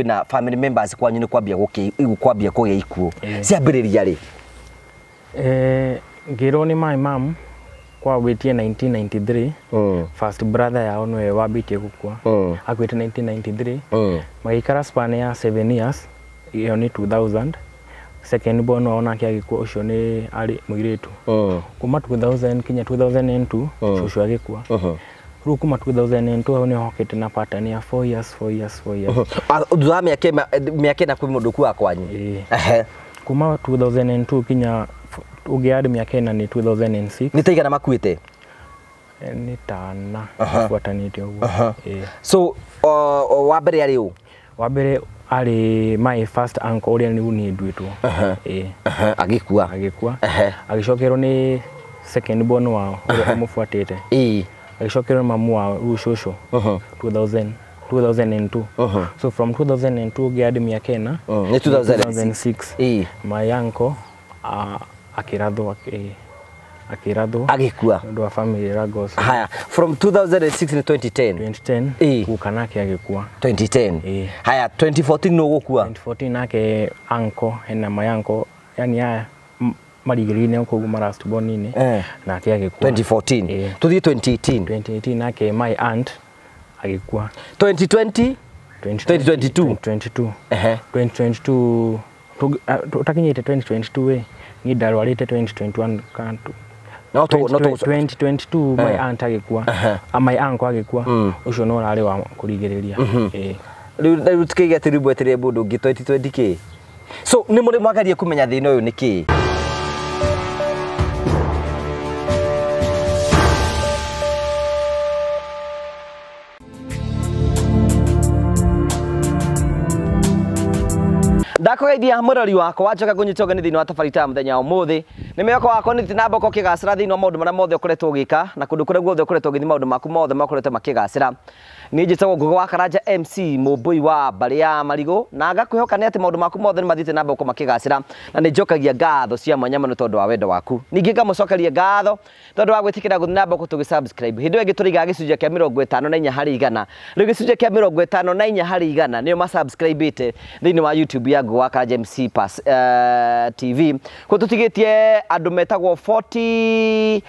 Na family members kwanyu nĩ kwambia kwambia kũgĩa ikuũ ciambĩrĩria rĩ? Ngĩrwo nĩ my mom kwa wĩtie 1993. First brother yao nĩwe wambĩtie gũkua. Akuĩte 1993. Magĩikara span ya 7 years, ĩyo nĩ 2000. Second born wao nake agĩkua, ũcio nĩ arĩ mũirĩtu. Kuma 2000 kinya 2002 cũcũ agĩkua. Rĩu kuma 2002 hau nĩ hokĩte na pattern ya 4 years 4 years 4 years. Thutha wa mĩaka ĩna kwĩ mũndũ ũkuaga kwanyu? Ĩĩ. Kuma 2002 kinya ũngĩ arĩ mĩaka ĩna nĩ 2006. Nĩ ta igana makuĩte? Nĩ tana buatanĩte ũguo. So wa mbere arĩ ũ? Wa mbere arĩ my first uncle ũrĩa rĩu niĩ nduĩtwo. Agĩkua. Agĩkua. Agĩcokerwo nĩ second born wao ũrĩa ũmũbuatĩte. Agĩcokerwo mamu wao rĩu cũcũ 2002. So from 2002 ũngĩ arĩ mĩaka ĩna nĩ 2006. My uncle akĩrathwo agĩkua nĩ ũndũ wa family Lagos. Haya, from 2006 ni 2010. 2010 guka nake agĩkua. 2010. Haya, 2014 no gũkua. 2014 nake uncle hena my uncle yani haya marigĩrĩire kũu ma last born inĩ nake agĩkua 2014. Tuthiĩ 2018. 2018 nake my aunt agĩkua. 2020 2022. 2022. 2022 tũtakinyĩte 2022 ĩ niĩ ndarwarĩte 2021 kantu. No to 2022 my aunt agĩkua. My uncle agĩkua. Ũcio no ũrarĩ wa kũrigĩrĩria. Rĩu tukĩiga atĩ rĩu mweterere mũndũ ũngĩ 2020 kĩ? So nĩ mũrĩ mwagarie kũmenya thĩna ũyũ nĩ kĩ? Ndakũgeithia mũrori wakwa njoka ngũnyite ũgeni thĩinĩ wa tabarĩra ya mũthenya wa ũmũthĩ. Nĩ mĩhoko wakwa nĩ na mboko ũkĩgacĩra thĩinĩ wa maũndũ marĩa mothe ũkoretwo ũgĩka na kũndũ kũrĩa guothe ũkoretwo ũgĩthiĩ maũndũ maku mothe makoretwo makĩgacĩra. Niĩ njĩtagwo Ngugi wa Karanja MC mũmbũi wa mbarĩ ya Marigũ na ngakwĩhoka nĩ atĩ maũndũ maku mothe nĩ mathiĩte na mboko makĩgacĩra na nĩ njokagia ngatho cia mwanya mũno tondũ wa wendo waku. Ningĩ ngamũcokeria ngatho tondũ wa gwĩtĩkĩra gũthiĩ na mboko tũgĩ subscribe. Hĩndĩ ĩyo ĩngĩ tũrĩigaga gĩcunjĩ kĩa 54 harĩ igana. Rĩu gĩcunjĩ kĩa 54 harĩ igana nĩo ma subscribe-ĩte thĩinĩ wa YouTube ya Ngugi wa Karanja MC Pass TV. Kũ tũtigĩtie andũ metagwo 44%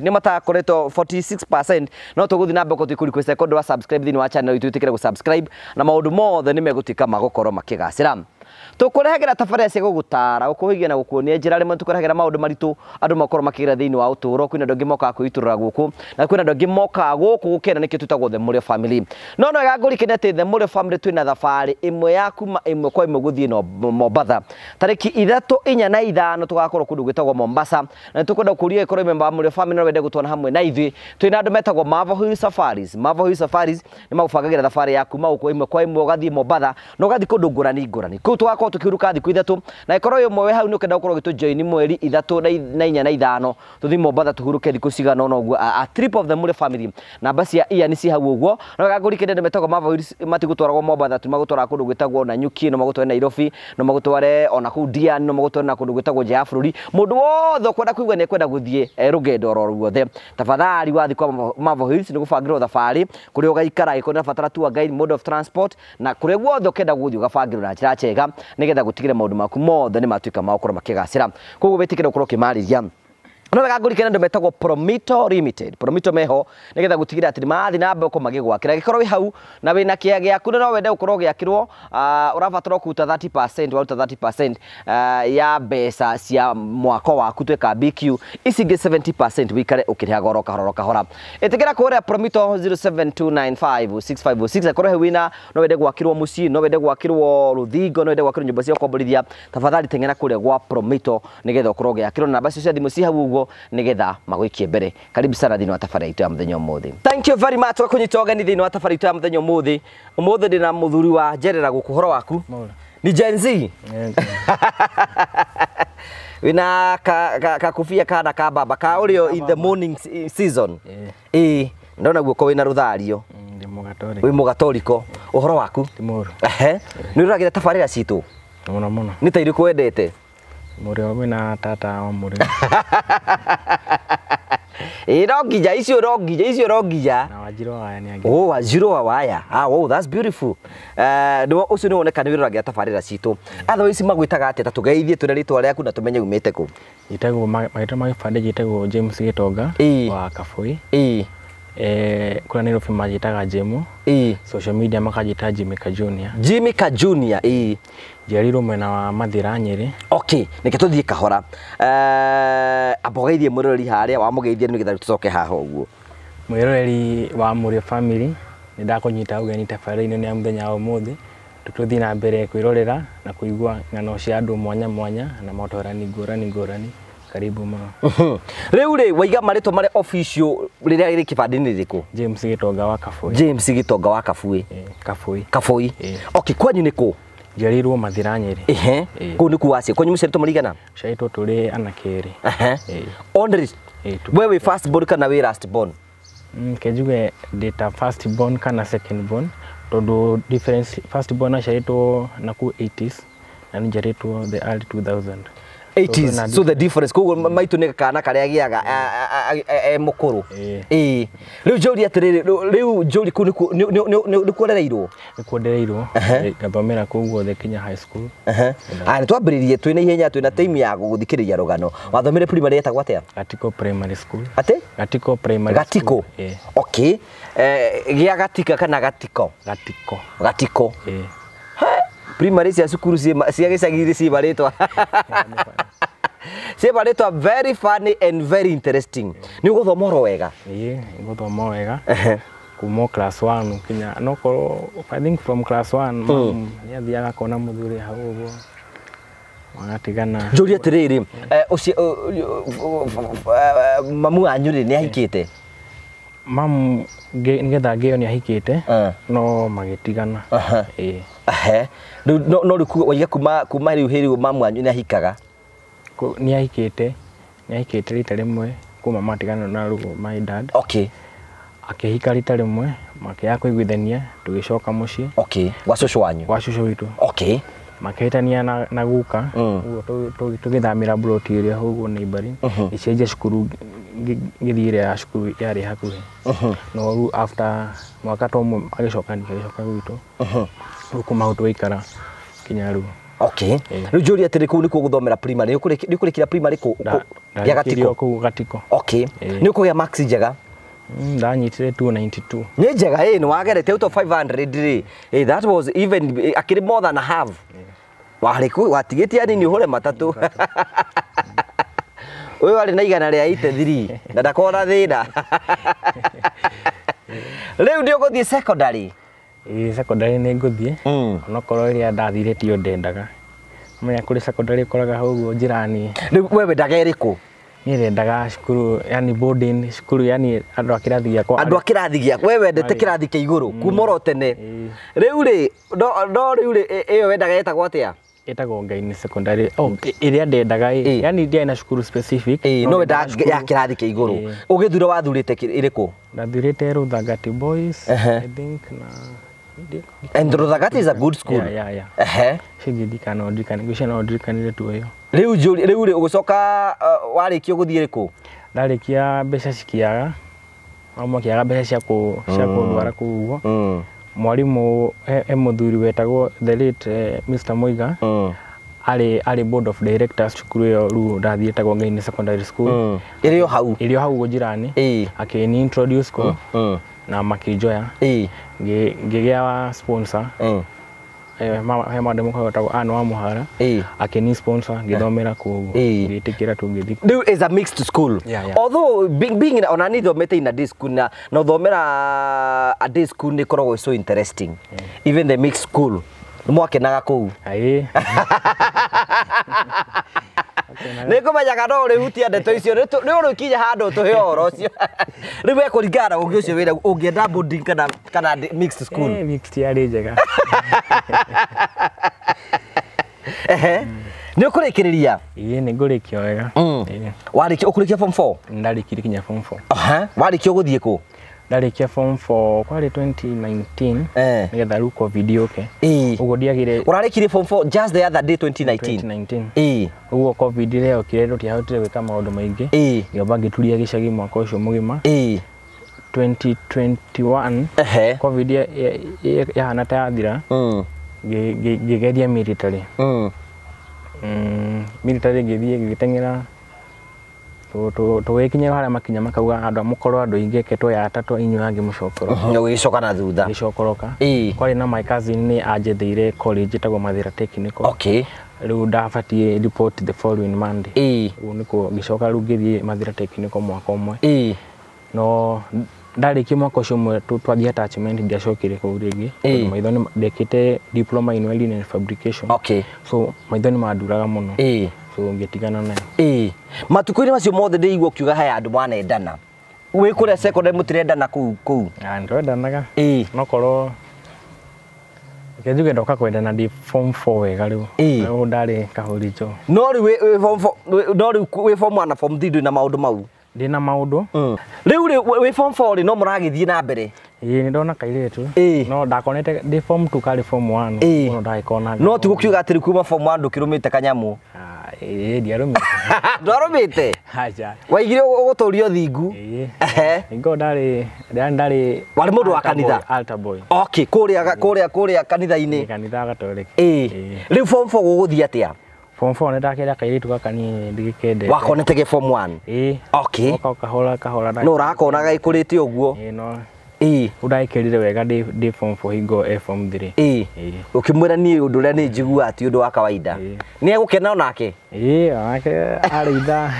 nĩ matakoretwo 46% no tũgũthiĩ na mbere tũkũ request kũndũ wa subscribe thĩinĩ wa channel itũ ĩtĩkĩre gũ subscribe na maũndũ mothe nĩ megũtuĩka magũkorwo makĩgacĩra. Tũkũrehagĩra tabarĩra cia gũgũtara gũkũhĩgia na gũkuonia njĩra rĩmwe tũkũrehagĩra maũndũ maritũ andũ makorwo makĩgera thĩinĩ wa ũtũũro. Kwĩna andũ angĩ mokaga kwĩitũrũra gũkũ na kwĩna andũ angĩ mokaga gũkũ gũkena nĩkĩo twĩtagwo The Mũrĩo Family. No no wega ngũrikane atĩ The Mũrĩo Family twĩna thabarĩ ĩmwe ya kuma ĩmwe kwa ĩmwe gũthiĩ Mombatha tarĩki 3, 4 na 5 tũgakorwo kũndũ gwĩtagwo Mombasa na nĩtũkwenda kũria ĩkorwo member wa Mũrĩo Family no wende gũtwana hamwe na ithuĩ. Twĩna andũ metagwo Marvel Hill Safaris. Marvel Hill Safaris nĩ magũbangagĩra thabarĩ ya kuma gũkũ ĩmwe kwa ĩmwe ũgathiĩ Mombatha na ũgathiĩ kũndũ ngũrani ngũrani. Kũu tũgakorwo tũkĩhuruka thikũ 3 na ĩkorwo ũyũ ũmwe wĩ hau nĩ ũkenda gũkorwo ũgĩtũjoini mweri 3 na 4 na 5 tũthiĩ Mombatha tũhuruke thikũ cigana ũna ũguo, a trip of the Mũrĩo Family. Namba cia Ian ci hau ũguo. No wega ngũrikane andũ metagwo Marvel Hills matigũtwaragwo Mombatha tu, magũtwaraga kũndũ gwĩtagwo Nanyuki, no magũtware Nairobi, no magũtware ona kũu Diani, no magũtware na kũndũ gwĩtagwo nja ya bũrũri. Mũndũ wothe ũkwenda kũigua nĩ ekwenda gũthiĩ rũgendo oro ruothe, tafadhali wathiĩ kwa Marvel Hills nĩ gũbangĩrwo thabarĩ kũrĩa ũgaikara, ĩkorwo nĩ tour guide, mode of transport na kũrĩa guothe ũkenda gũthiĩ ũgabangĩrwo na njĩra njega nĩgetha gũtigĩrĩra maũndũ maku mothe nĩ matuĩka ma gũkorwo makĩgacĩra. Koguo wĩtĩkĩre gũkorwo ũkĩmarĩria. No wega ngũrikane andũ metagwo Promito Limited. Promito meho nĩgetha gũtigĩrĩra atĩ nĩmarathiĩ na mbere magĩgwakĩra. Angĩkorwo wĩ hau na wĩna kĩa gĩaku na no wende gũkorwo ũgĩakĩrwo, ũrabatara kũruta 30%, waruta 30% ya mbeca cia mwako waku twĩka BQ, ici ingĩ 70% wĩikare ũkĩrĩhaga oro kahora kahora. Ĩtĩkĩra kũrĩa Promito 072956506. Angĩkorwo he wĩna no wende gwakĩrwo mũciĩ, no wende gwakĩrwo rũthingo, no wende gwakĩrwo nyũmba cia gũkomborithia, tafadhali teng'era kũrĩa gwa Promito nĩgetha ũkorwo ũgĩakĩrwo na namba icio cia thimũ ci hau ũguo nĩgetha magũikie mbere. Karibu sana thĩinĩ wa tabarĩra itũ ya mũthenya ũmũthĩ. Thank you very much kwa kũnyita ũgeni thĩinĩ wa tabarĩra itũ ya mũthenya ũmũthĩ. Ũmũthĩ ndĩna mũthuri wa njerera gũkũ. Ũhoro waku? Ni Gen Z? Wĩna kakũbia kana ka baba ka ũrĩo in the morning season. Ĩĩ, ndona guoko wĩna rũthario. Wĩ mũgatoriko. Ũhoro waku? Nĩ ũragĩra tabarĩra citũ? Mũno mũno. Nĩ ta irĩkũ wendete? Mũrĩo wĩna tata wa Mũrĩo. Ĩ no nginya icio no nginya icio no nginya. Na Wanjirũ wa Waya nĩ angĩ. Oh, Wanjirũ wa Waya. Ah, wow, that's beautiful. Nĩ ũcio nĩ woneka nĩ wĩroragĩra tabarĩra citũ. Otherwise magwĩtaga atĩa? Ta tũgeithie twĩre rĩtwa rĩaku na tũmenye umĩte kũ. Njĩtagwo marĩtwa ma gĩbandĩ njĩtagwo James Gĩtonga wa Kabui. Kũrĩa Nairobi manjĩtaga Jemo. Social media makanjĩta Jimmy Junior. Jimmy Junior. Njiarirwo mwena wa Mathira Nyeri. Okay, nĩke tũthiĩ kahora. Amba ũgeithie mwĩroreri harĩa wamũgeithia nĩgetha tũcoke haha ũguo. Mwĩroreri wa Mũrĩo Family, nĩ ndakũnyita ũgeni tabarĩra-inĩ ya mũthenya wa ũmũthĩ. Tũthiĩ na mbere kwĩrorera na kũigua ng'ano cia andũ mwanya mwanya na motorani ngũrani ngũrani. Karibu mũno. Rĩu rĩ waiga marĩtwa marĩa official rĩrĩa rĩ kĩbandĩ-inĩ rĩrĩkũ? James Gĩtonga wa Kabui. James Gĩtonga wa Kabui. Kabui. Kabui. Okay, kwanyu nĩ kũ? Njiarirwo Mathira Nyeri. Kũu nĩkuo waciarĩtwo. Kwanyu mũciarĩtwo mũrĩ Ciarĩtwo tũrĩ anake erĩ. Only we wĩ first born kana wĩ last born? Ke njuge ndĩ ta first born kana second born tondũ difference first born aciarĩtwo naku 80s na niĩ njiarĩtwo the early 2000. 80s, so the difference koguo maitũ nĩ kana karĩa agĩaga e mũkũrũ. Rĩu njũrie atĩrĩrĩ, rĩu njũrie kũu nĩkuo ũrereirwo? Nĩkuo ndereirwo, ngathomera kũu guothe kinya high school. Aya, nĩ twambĩrĩrie twĩna ihenya twĩna time ya gũthikĩrĩria rũgano. Wathomire primary yetagwo atĩa? Gatiko Primary School. Atĩ? Gatiko Primary School. Gatiko? Okay. Gĩa Gatika kana Gatiko? Gatiko. Gatiko. Primary cia cukuru cia gĩcagi-inĩ ciĩ marĩtwa. Ciĩ marĩtwa very funny and very interesting. Nĩ ũgũthoma oro wega? Ĩĩ, ngũthoma wega. Kuma class 1 kinya no korwo I think from class 1 mum nĩ athiaga akona mũthuri hau ũguo magatigana. Njũrie atĩrĩrĩ, ũcio mamu wanyu rĩ nĩ ahikĩte? Mamu nĩgetha ngĩo nĩ ahikĩte no magĩtigana. Rĩu no rĩu waiga kuma rĩu hĩrĩ mamu wanyu nĩ ahikaga? Nĩ ahikĩte, nĩ ahikĩte rita rĩmwe kuma matigana na rĩu my dad. Okay. Akĩhika rita rĩmwe makĩaga kũiguithania tũgĩcoka mũciĩ. Okay, gwa cũcũ wanyu? Gwa cũcũ witũ. Okay. Makĩhĩtania na guka ũguo tũgĩthamĩra plot ĩrĩa hau ũguo neighboring. Ngĩcenjia cukuru ngĩthiĩ ĩrĩa ya cukuru yarĩ hakuhĩ. No rĩu after mwaka ta ũmwe agĩcoka agĩcoka gwitũ. Rĩu kuma hau tũgĩikara kinya rĩu. Okay. Rĩu njũrie atĩrĩ, kũu nĩkuo gũthomera primary, nĩ ũkũrĩkĩra primary kũ? Gĩa Gatiko? Kũu Gatiko. Okay. Nĩ ũkũgĩa marks njega? Ndanyitire 292. Nĩ njega, nĩ wagerete out of 500 rĩ. That was even akĩrĩ more than a half. Warĩ kũ watigĩtie anini ũhũre matatũ. Ũyũ arĩ na igana rĩa 83 na ndakona thĩna. Rĩu nĩ ũgũthiĩ secondary? Ĩĩ, secondary nĩ ngũthiĩ. Onokorwo ĩrĩa ndathire tiyo ndendaga. Menya kũrĩ secondary ũkoraga hau ũguo njĩra-inĩ. Rĩu we wendaga ĩrĩkũ? Niĩ ndendaga cukuru yani boarding cukuru yani andũ a kĩrathi gĩakwa. Andũ a kĩrathi gĩaku, we wendete kĩrathi kĩa igũrũ kuma oro tene. Rĩu rĩ, no rĩu rĩ ĩyo wendaga ĩtagwo atĩa? Ĩtagwo Ngaini Secondary. Oh, ĩrĩa ndendaga ĩ, yani ndiarĩ na cukuru specific. No wendaga ya kĩrathi kĩa igũrũ. Ũgĩthura wathurĩte ĩrĩkũ? Ndathurĩte Rũthangati Boys, I think na And Rũthangati is a good school. Yeah. Cingĩndikana ndirikane, ngwĩciria no ndirikanire tu ĩyo. Rĩu rĩu rĩ ũgĩcoka warĩkia ũgũthiĩ rĩkũ? Ndarĩkia mbeca cikiaga, mamu akĩaga mbeca cia kũndwara kũu ũguo. Mwarimũ he mũthuri wetagwo the late Mr. Muiga, arĩ board of directors cukuru ĩyo rĩu ndathiĩ ĩtagwo Ngaini Secondary School. Ĩrĩ o hau? Ĩrĩ o hau ũguo njĩra-inĩ. Akĩni introduce kũu na makĩnjoya. Ngĩgĩa sponsor. He madam ũmwe wetagwo Ann wa Mũhara. Akĩni sponsor ngĩthomera kũu ũguo. Ngĩtĩkĩra tũgĩthiĩ. Rĩu is a mixed school. Although being ona niĩ thomete in a day school na thomera a day school nĩ ĩkoragwo so interesting. Even the mixed school. Nĩ mwakenaga kũu? Ĩĩ. Nĩ ngũmenyaga no ũrĩhutia ndeto icio, nĩ ũrĩkinya handũ ũtũhe ũhoro ũcio. Rĩu we kũringana na ũgĩ ũcio wĩna ũngĩenda boarding kana mixed school? Mixed yarĩ njega. Nĩ ũkũrĩkĩrĩria? Ĩĩ, nĩ ngũrĩkia wega. Warĩkia, ũkũrĩkia form 4? Ndarĩkirie kinya form 4. Warĩkia ũgũthiĩ kũ? Ndarĩkia form 4 kwarĩ 2019 nĩgetha rĩu COVID yũke. Ũguo ndiagire. Ũrarĩkirie form 4 just the other day 2019. 2019. Ũguo COVID rĩrĩa yokire tũtiahotire gwĩka maũndũ maingĩ. Ngĩamba ngĩturia gĩcagi mwaka ũcio mũgima. 2021 COVID yahana ta yathira, ngĩgeria military. Military ngĩthiĩ ngĩteng'era tũgĩkinya harĩa makinya makauga andũ a mũkorwo andũ aingĩ ke twoya atatũ inyuĩ angĩ mũcokoroka. Ũgĩcoka na thutha. Ngĩcokoroka. Kwarĩ na my cousin nĩ anjetheire college ĩtagwo Mathira Technical. Rĩu ndabatiĩ report the following Monday. Ũguo nĩkuo ngĩcoka rĩu ngĩthiĩ Mathira Technical mwaka ũmwe. No ndarĩkia mwaka ũcio ũmwe twathiĩ attachment ndiacokire kũu rĩngĩ. Tondũ maitho nĩ ndekĩte diploma in welding and fabrication. So maitho nĩ manduraga mũno. So ngĩtigana nayo. Matukũ-inĩ macio mothe ndĩigua ũkiuga haya andũ mwanendana. Wĩ kũrĩa secondary mũtirendana kũu kũu? Nĩtwendanaga. No korwo reke njuge ndoka kwendana ndĩ form 4 wega rĩu. Rĩu ndarĩ kahũrinjo. No rĩu wĩ form 4, no rĩu wĩ form 1 na form 3 ndũrĩ na maũndũ mau? Ndĩna maũndũ. Rĩu rĩ wĩ form 4 rĩ no mũragĩthiĩ na mbere? Ĩĩ nĩ ndona kairĩtu. No ndakonete ndĩ form 2 karĩ form 1. Mũno ndagĩkona. No ti gũkiuga atĩ rĩu kuma form 1 ndũkĩrũmĩte kanyamũ? Ĩĩ ndiarũmĩte. Ndwarũmĩte? Aca. Waigire ũgũtũria thingu? Ĩĩ. Ningĩ ndarĩ ndarĩ Warĩ mũndũ wa kanitha? Altar boy. Okay, kũrĩa kũrĩa kũrĩa kanitha-inĩ. Kanitha Gatoreki. Rĩu form 4 gũgũthiĩ atĩa? Form 4 nĩ ndakĩra kairĩtu gaka niĩ ndigĩkendete. Wakonete ge form 1? Ĩĩ. Oka kahora kahora. No ũrakona gagĩkũrĩte ũguo? Ĩĩ no. Ũndagĩkĩrire wega ndĩ form 4 hingo e form 3. Ũkĩmwĩra niĩ ũndũ ũrĩa nĩ njiguaga ti ũndũ wa kawaida. Nĩ egũkena onake? Ĩĩ onake arĩ ithaa.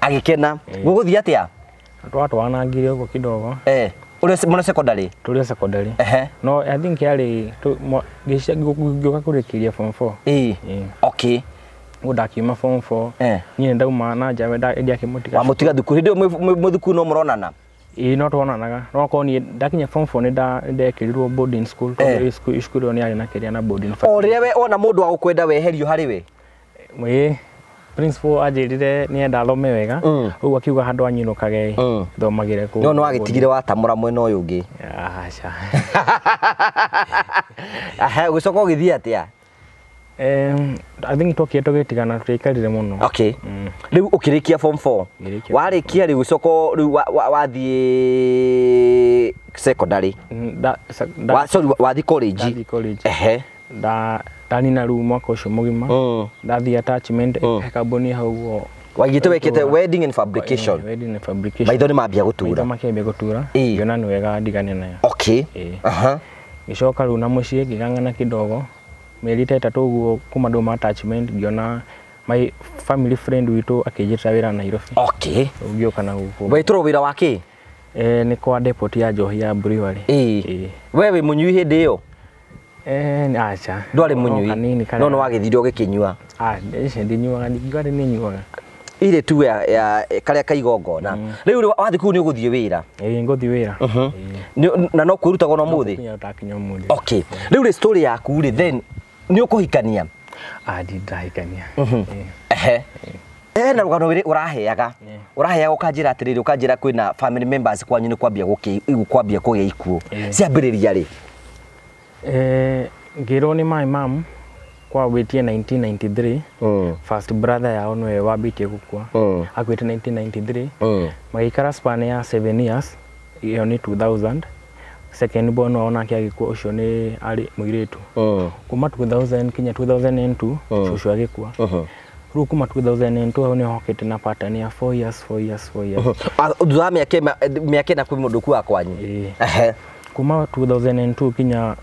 Agĩkena. Gũgũthiĩ atĩa? Twatwanangire ũguo kidogo. Ũrĩ mũno secondary? Tũrĩ secondary. No I think yarĩ ngĩũka kũrĩkĩria form 4. Ũguo ndakiuma form 4. Niĩ nĩ ndauma na nja ndiakĩmũtiga. Wamũtiga thukuru hĩndĩ ĩyo mwĩ thukuru no mũronana? Ĩĩ no tuonanaga. No korwo niĩ ndakinya form 4 nĩ ndekĩrirwo boarding school tondũ cukuru ĩyo nĩ yarĩ na kĩrĩa na boarding. O rĩrĩa we ona mũndũ wa gũkwenda weherio harĩ we? Ĩĩ. Principal anjĩrire nĩenda thome wega. Ũguo akiuga handũ anyinũkage thomagĩre kũu. No nĩ wagĩtigire watamũra mwena ũyũ ũngĩ? Aca. Ũgĩcoka ũgĩthiĩ atĩa? I think twokire tũgĩtigana tũtiaikarire mũno. Rĩu ũkĩrĩkia form 4. Warĩkia rĩu ũcoka rĩu wathiĩ secondary. Sorry wathiĩ college. Ndathiĩ college. Ndanina rĩu mwaka ũcio mũgima. Ndathiĩ attachment he kambuni hau ũguo. Waigĩte wekĩte welding and fabrication. Welding and fabrication. Maitho nĩ mambia gũtura. Maitho makĩambia gũtura. Ngĩona nĩ wega ndigane nayo. Ngĩcoka rĩu na mũciĩ ngĩng'ang'ana kidogo. Mĩeri ta ĩtatũ ũguo kuma ndauma attachment ngĩona my family friend witũ akĩnjĩtĩra wĩra Nairobi. Ngĩũka na gũkũ. Wetũrwo wĩra wa kĩ? Nĩ kwa depot ya njohi ya brewery. We wĩ mũnyui hĩndĩ ĩyo? Aca. Ndwarĩ mũnyui? No nĩ wagĩthire ũgĩkĩnyua? Ndinyuaga, ndingiuga atĩ nĩ nyuaga. Ire tu ya karĩa ka igongona. Rĩu wathiĩ kũu nĩ ũgũthiĩ wĩra? Ĩĩ ngũthiĩ wĩra. Na no kwĩrutagwo na ũmũthĩ? No ndakinya ũmũthĩ. Rĩu rĩ story yaku rĩ then nĩ ũkũhikania? Ndahikania. Hena rũgano rũrĩ ũraheaga. Ũraheaga ũkanjĩra atĩrĩrĩ, ũkanjĩra kwĩna family members kwanyu nĩ kwambia kwambia kũgĩa ikuũ. Ciambĩrĩria rĩ? Ngĩrwo nĩ my mom kwa wĩtie 1993. First brother yao nĩwe wambĩtie gũkua. Akuĩte 1993. Magĩikara span ya 7 years. Ĩyo nĩ 2000. Second born wao nake agĩkua, ũcio nĩ arĩ mũirĩtu. Kuma 2000 kinya 2002 cũcũ agĩkua. Rĩu kuma 2002 hau nĩ hokĩte na pattern ya 4 years 4 years 4 years. Thutha wa mĩaka ĩna kwĩ mũndũ ũkuaga kwanyu? Kuma 2002 kinya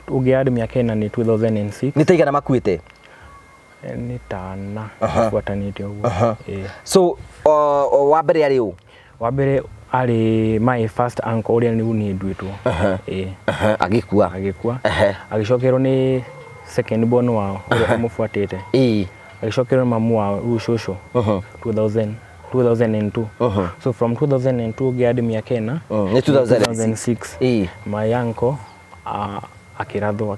ũngĩ arĩ mĩaka ĩna nĩ 2006. Nĩ ta igana makuĩte? Nĩ ta ana mabuatanĩte ũguo. So wa mbere arĩ ũ? Wa mbere arĩ my first uncle ũrĩa rĩu niĩ nduĩtwo. Agĩkua. Agĩkua. Agĩcokerwo nĩ second born wao ũrĩa ũmũbuatĩte. Agĩcokerwo nĩ mamu wao rĩu cũcũ 2002. So from 2002 ũngĩ arĩ mĩaka ĩna. Nĩ 2006. My uncle akĩrathwo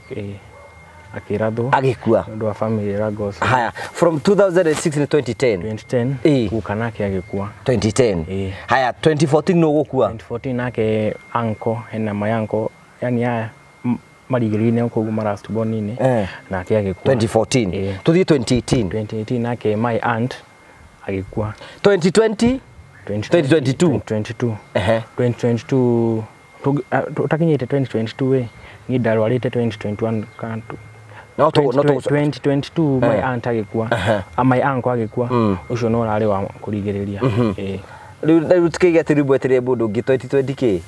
Akĩrathwo. Agĩkua. Nĩ ũndũ wa family struggles. Haya, from 2006 ni 2010. 2010 Ĩĩ. guka nake agĩkua. 2010. Ĩĩ. Haya, 2014 no gũkua. 2014 nake uncle, hena my uncle, yani aya marigĩrĩrie kũguo marastubonini nake agĩkua. 2014. Ĩĩ. Tuthiĩ 2018. 2018 nake my aunt agĩkua. 2020. 2022. 2022. Ehe. 2022 tũtakinyĩte 2022 ĩ niĩ ndarwarĩte 2021 kana No tu no tu 2022 my aunt agĩkua. My uncle agĩkua. Ũcio no ũrarĩ wa kũrigĩrĩria. Ĩĩ. Rĩu tukĩiga atĩ rĩu mweterere mũndũ ũngĩ 2020 kĩ.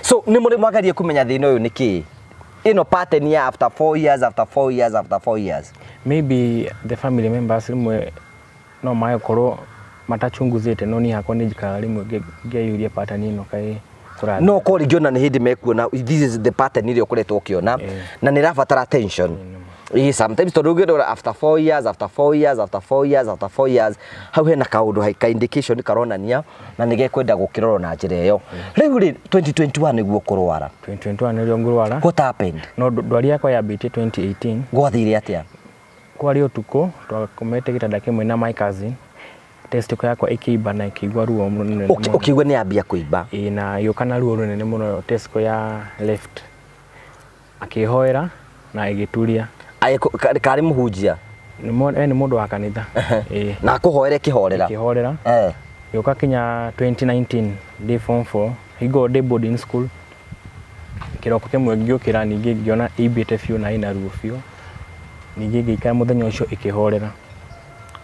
So nĩ mũrĩ mwagarie kũmenya thĩna ũyũ nĩ kĩ? Ĩno pattern ya after 4 years, after 4 years, after 4 years. Maybe the family members rĩmwe no magĩkorwo matachunguzĩte, no niĩ hakwa nĩ njikaraga rĩmwe ngeyũria pattern ĩno kaĩ kũrathiĩ. No korwo rĩngĩ ona nĩ hĩndĩ mekuona this is the pattern ĩrĩa ũkoretwo ũkĩona na nĩ ĩrabatara attention. Ĩĩ, sometimes tondũ ũngĩrora after 4 years, after 4 years, after 4 years, after 4 years, hau hena kaũndũ ka indication karonania na nĩ gekwenda gũkĩrorwo na njĩra ĩyo. Rĩu rĩ 2021 nĩguo kũrwara. 2021 nĩrĩo ngũrwara. What happened? No ndwari yakwa yambĩtie 2018. Gwathire atĩa? Kwarĩ ũtukũ twakomete gĩtanda kĩmwe na my cousin. Testicle yakwa ĩkĩimba na ĩkĩigua ruo rũnene mũno. Ũkĩigua nĩ yambia kũimba. Ĩĩ, na ĩgĩũka na ruo rũnene mũno testicle ya left. Akĩhoera na ĩgĩturia. Karĩ mũhunjia? Nĩ mũndũ wa kanitha. Ĩĩ. Na akũhoere ĩkĩhorera? Ĩkĩhorera. Gĩũka kinya 2019 ndĩ form 4, hingo ndĩ boarding school. Kĩroko kĩmwe ngĩũkĩra ningĩ ngĩona ĩimbĩte biũ na ĩna ruo biũ. Ningĩ ngĩikara mũthenya ũcio ĩkĩhorera.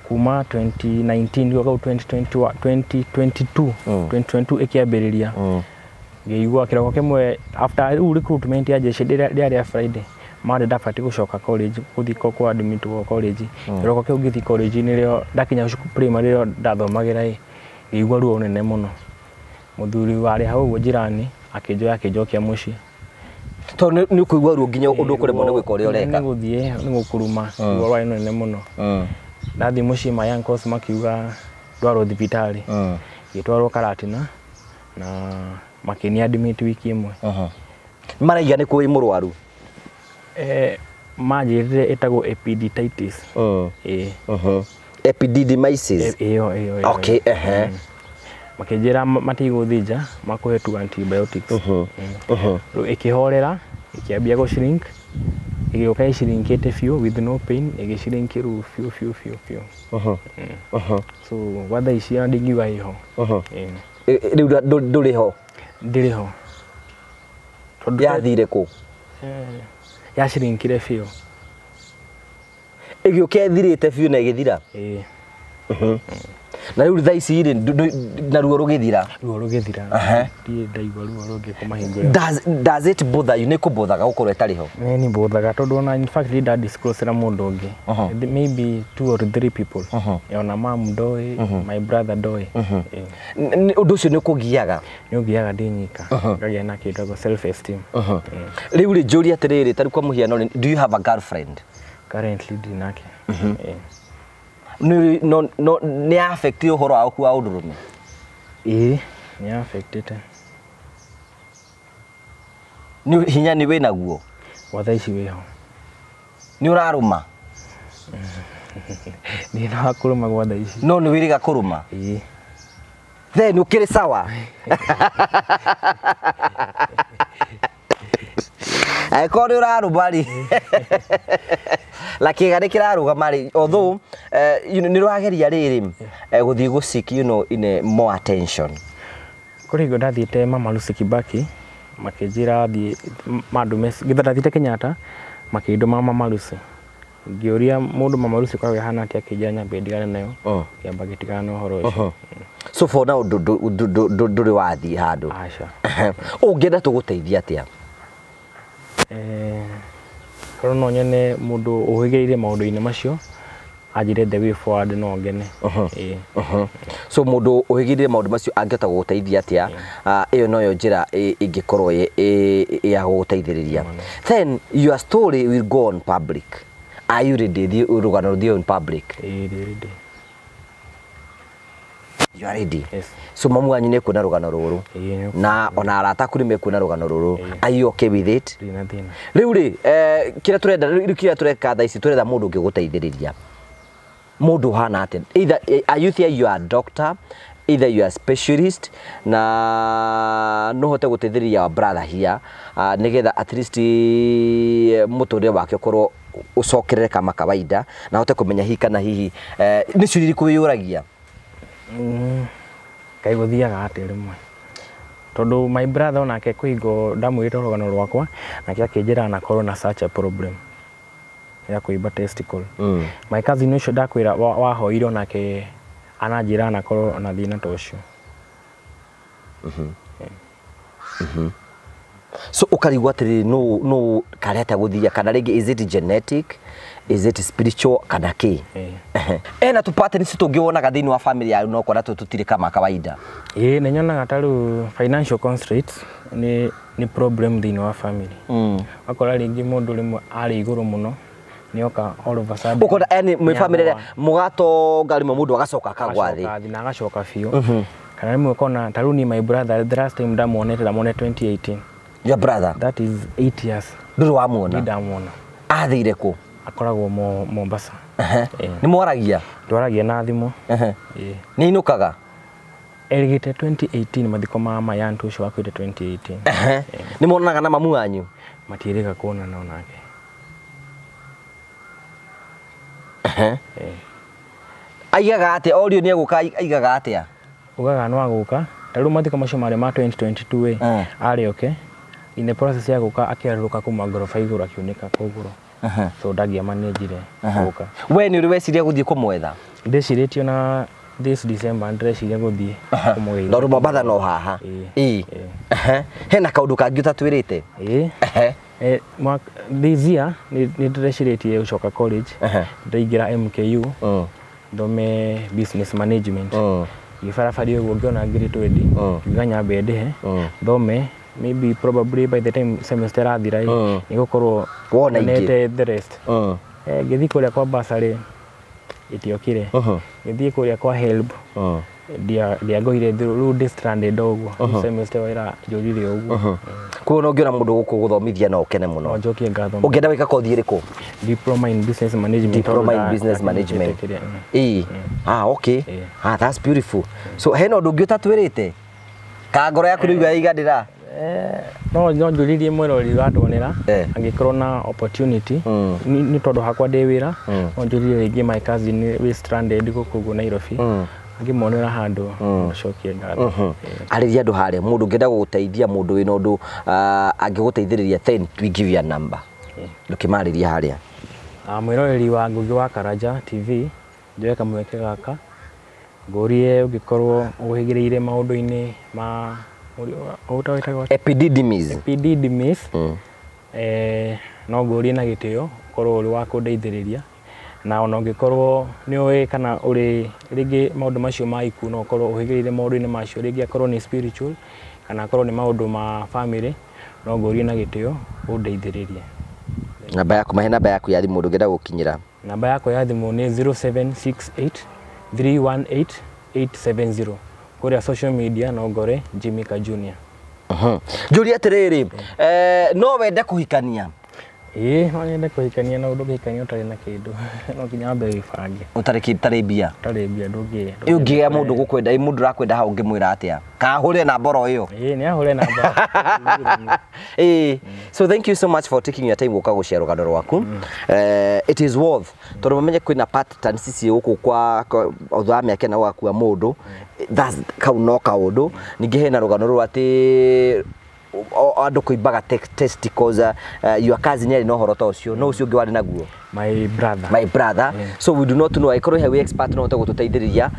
Kuma 2019 gũka 2021, 2022, 2022 ĩkĩambĩrĩria. Ngĩigua kĩroko kĩmwe after rĩu recruitment ya jeshi rĩarĩ ya Friday. Marĩ ndabatiĩ gũcoka college, gũthiĩ kwa admit college. Kĩroko kĩu ngĩthiĩ college nĩrĩo ndakinya primary rĩo ndathomagĩra ĩ, ngĩigua ruo rũnene mũno. Mũthuri warĩ hau ũguo jirani akĩnjoya akĩnjokia mũciĩ. Tondũ nĩ ũkũigua ruo nginya ũndũ ũkũremwo nĩ gwĩka ũrĩa ũreka. Nĩ gũthiĩ, nĩ gũkuruma, ruo rwarĩ rũnene mũno. Ndathiĩ mũciĩ my uncles makiuga ndwarwo thibitarĩ. Ngĩtwarwo Karatina na makĩni admit wiki ĩmwe. Maraiga nĩ kũĩ mũrwaru? Manjĩrire ĩtagwo epididymitis. Ĩĩ. Epididymitis. Ĩyo, ĩyo, ĩyo. Okay, ehe. Makĩnjĩra matigũthĩnja, makũhe tu antibiotics. Rĩu ĩkĩhorera, ĩkĩambia gũ shrink, ĩgĩũka ĩshrinkĩte biũ with no pain, ĩgĩshrink rĩu biũ biũ biũ biũ. So gwa thaa ici ona ndingiuga ĩho. Rĩu ndũrĩ ho? Ndĩrĩ ho. Yathire kũ? Yashrinkire biũ. Ĩgĩũka ĩthirĩte biũ na ĩgĩthira? Ĩĩ. Na rĩu thaa ici rĩ, na ruo rũgĩthira? Ruo rũgĩthira. Ndirĩ ndaigua ruo rũngĩ kuma hingo ĩyo. Does it bother you? Nĩ kũbothaga gũkorwo ĩtarĩ ho? Nĩ nĩ bothaga tondũ ona in fact ndirĩ nda disclose na mũndũ ũngĩ. Maybe 2 or 3 people. Ona mom ndoĩ, my brother ndoĩ. Ũndũ ũcio nĩ ũkũgiaga? Nĩ ũngiaga ndĩ nyika. Ngagĩa na kĩndũ self esteem. Rĩu rĩ, njũrie atĩrĩrĩ, ta rĩu kwa mũhiano rĩ, do you have a girlfriend? Currently ndirĩ nake. No nĩ affect ũhoro waku wa ũndũrũme? Ĩĩ, nĩ affectĩte. Nĩ hinya nĩ wĩnaguo? Gwa thaa ici wĩho. Nĩ ũrarũma? Nĩ wa kũrũma gwa thaa ici. No nĩ wĩrĩga kũrũma? Ĩĩ. Then ũkĩrĩ sawa? Angĩkorwo nĩ ũrarũma rĩ, na kĩga nĩ kĩrarũgama rĩ, although you know, nĩ ũrageria rĩrĩ gũthiĩ gũ seek, you know, in a more attention. Kũrĩ hingo ndathiĩte Mama Lucy Kibaki, makĩnjĩra thiĩ mandũme, ngĩtha ndathiĩte Kenyatta, makĩndũma Mama Lucy. Ngĩũria mũndũ Mama Lucy koragwo ĩhana atĩa, akĩnjĩra nyambe ndigane nayo, ngĩamba ngĩtigana na ũhoro ũcio. So for now ndũrĩ wathiĩ handũ? Aca. Ũngĩenda tũgũteithie atĩa? Korwo no nyone mũndũ ũhĩgĩrĩire maũndũ-inĩ macio, anjĩre the way forward no ngene. So mũndũ ũhĩgĩrĩire maũndũ macio angĩhota gũgũteithia atĩa? Ĩyo noyo njĩra ĩngĩkorwo ya gũgũteithĩrĩria. Then your story will go on public. Are you ready? Rũgano rũthiĩ on public? Ĩĩ, ndĩ ready. You are ready? Yes. So mamu wanyu nĩ kuona rũgano rũrũ? Ĩĩ, nĩ. Na ona arata aku nĩ mekuona rũgano rũrũ? Are you okay with it? Ndirĩ na thĩna. Rĩu rĩ, kĩrĩa tũrenda rĩu, kĩrĩa tũreka thaa ici, tũretha mũndũ ũngĩgũteithĩrĩria, mũndũ ũhana atĩa? Either are you there, you are a doctor, either you are a specialist, na no hote gũteithĩrĩria our brother here, nĩgetha at least mũtũrĩre wake ũkorwo ũcokerere kama kawaida na hote kũmenya hihi kana hihi nĩ ciũria irĩkũ wĩyũragia? Kaĩ gũthiaga atĩa rĩmwe, tondũ my brother onake kwĩ hingo ndamwĩrĩte rũgano rwakwa, nake akĩnjĩra anakorwo na such a problem ya kũimba testicle. My cousin ũcio ndakwĩra wahoire onake ananjĩra anakorwo na thĩna ta ũcio. So ũkarigwo atĩrĩrĩ, no kareta gũthia kana rĩngĩ, is it genetic, is it spiritual, kana kĩ? Ena tũ patterns tũngĩwonaga thĩinĩ wa family yaku no kora tũtirĩ kama kawaida? Ĩĩ, nĩ nyonaga ta rĩu financial constraints nĩ problem thĩinĩ wa family. Wakora rĩngĩ mũndũ rĩmwe arĩ igũrũ mũno, nĩoka all of a sudden Ũkona yani mwĩ family ĩrĩa nĩagũa. Mũgatonga rĩmwe mũndũ agacoka akagwa thĩ. Agacoka thĩ na agacoka biũ. Kana rĩmwe ũkona ta rĩu ni my brother, the last time ndamuonete 2018. Your brother? That is 8 years. Ndũrĩ wamuona? Ndi ndamuona. Athire kũ? Akoragwo Mombasa. Nĩ mwaragia? Twaragia na thimũ. Ĩĩ. Nĩ ainũkaga? Erĩgĩte 2018 mathiko ma mayantu ũcio wakuĩte 2018. Nĩ monanaga na mamu wanyu? Matiĩrĩga kuonana onake. Ĩĩ. Aigaga atĩa orio nĩ egũka, aigaga atĩa? Ugaga no agũka. Ta rĩu mathiko macio marĩ ma 2022 ĩ, arĩ oke in the process ya gũka akĩarũrũka kuma ngoroba igũrũ akiunĩka kũgũrũ, so ndangĩamanĩnjire gũka. We nĩ ũrĩ weciria gũthiĩ kũmwetha? Ndĩcirĩtio na this December ndĩreciria gũthiĩ kũmũgeithia. Tondũ Mombatha no haha? Ĩĩ. Ĩĩ. Ĩĩ. Hena kaũndũ kangĩ ũtatwĩrĩte? Ĩĩ. This year nĩ ndĩrecirĩtie gũcoka college. Ndaingĩra MKU, thome business management. Gĩbarabari ũguo ngĩona ngiri 20, ngiuga nyambe ndĩhe, thome, maybe probably by the time semester ĩrathira ĩ, nĩ gũkorwo Wona ingĩ. nyonete the rest. Ngĩthiĩ kũrĩa kwa bursary ĩtiokire. Ngĩthiĩ kũrĩa kwa HELB, ndiangoire through, rĩu ndĩ stranded o ũguo. Rĩu semester ĩyo ĩranjũrire ũguo. Koguo no ũngĩona mũndũ gũkũ gũthomithia no ũkene mũno? No njokie ngatho. Ũngĩenda gwĩka kothi ĩrĩkũ? Diploma in business management. Diploma in tondũ business management. kĩrĩa, Ĩĩ. Ah, okay. Ĩĩ. Ah, that's beautiful. So hena ũndũ ũngĩ ũtatwĩrĩte ka ngoro yaku rĩu yaiganĩra? No njũririe mwĩrori watuonera, angĩkorwo na opportunity, nĩ tondũ hakwa ndĩ wĩra, no njũririe rĩngĩ my cousin wĩ stranded gũkũ ũguo Nairobi, angĩmuonera handũ cokie ngatho. Arĩria andũ harĩa, mũndũ ũngĩenda gũgũteithia, mũndũ wĩna ũndũ angĩgũteithĩrĩria, then we give you a number, ndũkĩmarĩria harĩa. Mwĩroreri wa Ngugi wa Karanja TV, njoe kamweke gaka ngũrie ũngĩkorwo ũhĩgĩrĩire maũndũ-inĩ ma ũtawĩtagwo Epididymis. Epididymis, no ngũrie na gĩtĩo ũkorwo ũrĩ wa kũndeithĩrĩria, na ona ũngĩkorwo nĩ ũĩ kana ũrĩ rĩngĩ maũndũ macio ma ikuũ, no ũkorwo ũhĩgĩrĩire maũndũ-inĩ macio, rĩngĩ akorwo nĩ spiritual kana akorwo nĩ maũndũ ma family, no ngũrie na gĩtĩo ũndeithĩrĩrie. Namba yaku, mahe namba yaku ya thimũ, mũndũ ũngĩenda gũkinyĩra. Namba yakwa ya thimũ nĩ 0768 318 870. Kũrĩa social media no ngore Jimmy Ka Junior. Njũrie atĩrĩrĩ, no wende kũhikania? Ĩĩ, no nyende kũhikania, na ndũngĩhikania ũtarĩ na kĩndũ, no nginya wambe wĩbange. Ũtarĩ tarĩ mbia? Ũtarĩ mbia ndũngĩ. Ĩ, ũngĩgĩa mũndũ gũkwenda, ĩ, mũndũ ũrakwenda hau ũngĩmwĩra atĩa kahũre namba oro ĩyo? Ĩĩ, nĩ ahũre namba. Ĩĩ. So thank you so much for taking your time gũka gũshare rũgano rwaku. It is worth tondũ mamenye kwĩna patterns ici gũkũ kwa thutha wa mĩaka ĩna ũgakua mũndũ. That's kau no kaũndũ. Ningĩ hena rũgano rũrũ atĩ andũ kũimbaga testicles, your cousin arĩ na ũhoro ta ũcio, no ũcio ũngĩ warĩ naguo? My brother. My brother. So we do not know, angĩkorwo he wĩ expert no ũhote gũtũteithĩrĩria,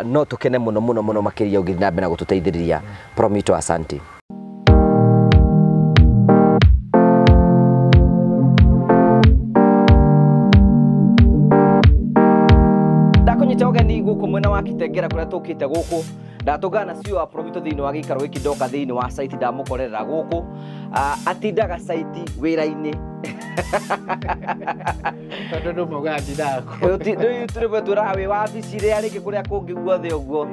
no tũkene mũno mũno mũno makĩria ũngĩthiĩ na mbere na gũtũteithĩrĩria. Promito, asante. Ndakũnyita ũgeni gũkũ mwena wa Kitengera kũrĩa tũkĩte gũkũ ndatũngana na CEO wa Promito thĩinĩ wa gĩikaro gĩkĩ. Ndoka thĩinĩ wa site ndamũkorerera gũkũ. Atindaga site wĩra-inĩ. Tondũ andũ maugaga ndindaga kũu. Rĩu tũrĩmwe twĩraga wĩ wabici rĩa rĩngĩ kũrĩa kũngĩ guothe ũguo.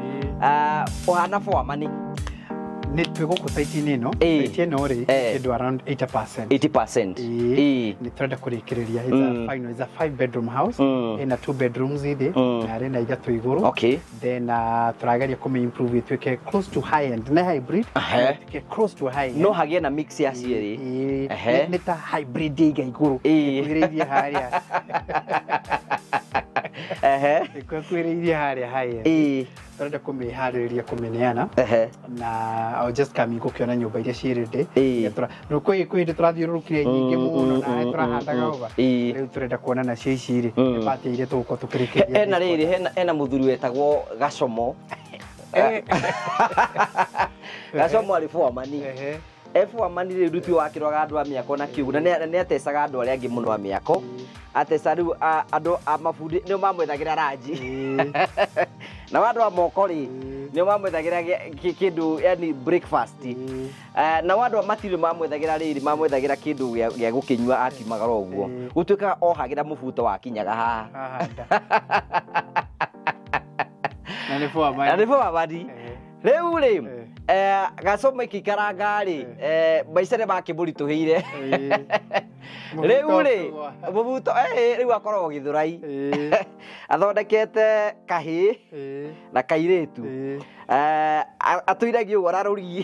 Ũhana foamani. Nĩ twĩ gũkũ site-inĩ ĩno. Site ĩno rĩ, kĩndũ around 80%. 80%. Nĩ tũrenda kũrĩkĩrĩria. It's a final, it's a 5 bedroom house. Ĩna 2 bedrooms thĩ na ĩna 3 igũrũ. Then tũrageria kũmĩ improve ĩtuĩke close to high end. Nĩ hybrid. Ĩtuĩke close to high end. No hagĩe na mix ya cierĩ. Nĩ ta hybrid ĩiga igũrũ. Ĩkuhĩrĩirie harĩa. Ĩkuhĩrĩirie harĩa high end. Tũrenda kũmĩharĩrĩria kũmĩneana. Na I was just coming gũkĩona nyũmba iria ciĩ ready. Rĩu kwĩ hĩndĩ tũrathiũrũrũkire nyingĩ mũno na nĩ tũrahandaga over. Rĩu tũrenda kuona nacio ici rĩ, nĩ part iria tũgũkorwo tũkĩrĩkĩria. Hena rĩrĩ, hena mũthuri wetagwo Gacomo. Gacomo arĩ foamani. Foamani rĩu rĩu wakĩrwaga andũ a mĩako na kiugo, na nĩ atecaga andũ arĩa angĩ mũno a mĩako. Ateca rĩu andũ a mabundi nĩo mamwethagĩra ranji. Na andũ a moko rĩ, nĩo mamwethagĩra kĩndũ, yani breakfast. Na andũ a matirĩ mamwethagĩra rĩrĩ, mamwethagĩra kĩndũ gĩa gũkĩnyua akiumagara ũguo. Gũtuĩkaga ohagĩra mũbuto wakinyaga haha. Na nĩ foamani. Na nĩ foamani. Rĩu rĩ, Gacomo ĩkĩikaranga rĩ, maica nĩ makĩmũritũhĩire. Rĩu rĩ, mũbuto, rĩu akoragwo Gĩthũrai. Athondekete kahĩĩ na kairĩtu. Atũiragia ũguo ararũriĩ.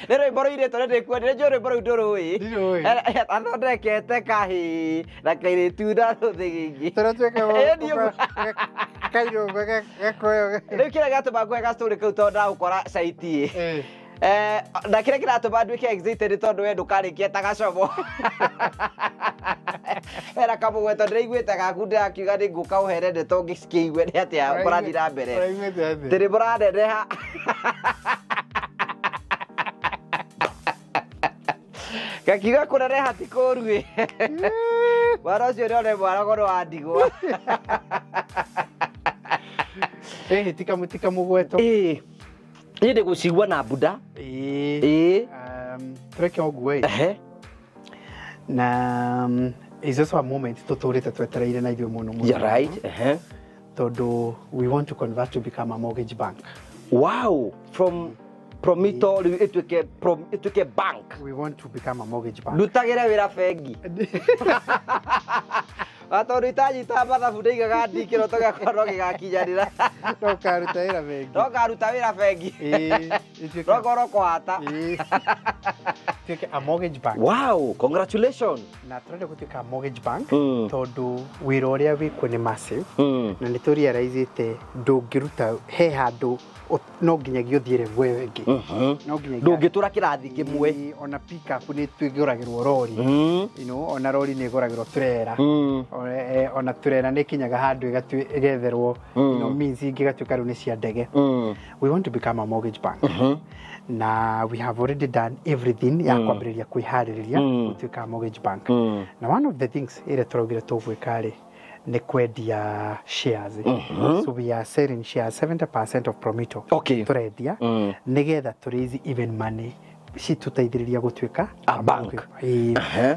Nĩ rwĩmbo rũirĩtwo nĩ ndĩkuonire, njũĩ rwĩmbo rũu ndũrũĩ. Ndirũĩ. Athondekete kahĩĩ na kairĩtu na rũthĩgĩngĩ. Tũrĩa twĩkaga Niĩ ũguo. kairũngo gakoyo. Rĩu kĩrĩa gĩatũma nguhe ga story kau tondũ ndagũkora site ĩ. Na kĩrĩa kĩratũma nduĩke excited tondũ we ndũkarĩkia ta Gacomo. Hena kamũgweto ndĩraiguĩte gaku ndĩrakiuga nĩ ngũka ũhere ndeto ngĩkĩigue nĩ atĩa kũrathiĩ na mbere. Ũraiguĩte atĩa? Tĩrĩ mũraneneha. Gakiuga kũneneha ti kũũru ĩ. Mwana ũcio nĩ one mwaragono wa ndigwa. Tika mũgweto. Niĩ ndĩgũcigua na Buddha. Tũreke ũguo ĩ. Na is also a moment tũtũrĩte twetereire na ithuĩ mũno mũno. You're right. Tondũ we want to convert to become a mortgage bank. Wow, from Promito rĩu ĩtuĩke bank. We want to become a mortgage bank. Ndutagĩre wĩra bengi. Tondũ itanyitaga mathabu ndaigaga ndi kĩroto gĩakwa no gĩgakinyanĩra. No ũkaruta wĩra bengi. No ngaruta wĩra bengi. No ngorwo kũhata. Tuĩke a mortgage bank. Wow, congratulations. Na tũrenda gũtuĩka a mortgage bank tondũ wĩra ũrĩa wĩkuo nĩ massive. Na nĩ tũrealize-ĩte ndũngĩruta he handũ no nginyagia ũthiĩ level ĩyo ĩngĩ. No nginyagia ndũngĩtũra kĩrathi kĩmwe. Ona pick up nĩ twĩgũragĩrwo rori. You know, ona rori nĩ ĩgũragĩrwo turera. Ona turera nĩ ĩkinyaga handũ ĩgetherwo, you know, means ingĩ ĩgatuĩka rĩu nĩ cia ndege. We want to become a mortgage bank. Na we have already done everything ya kwambĩrĩria kwĩharĩrĩria gũtuĩka a mortgage bank. Na one of the things ĩrĩa tũraugire tũgwĩka rĩ, nĩ kwendia shares. So we are selling shares 70% of Promito. Tũrendia nĩgetha tũ raise even money citũteithĩrĩria gũtuĩka a bank.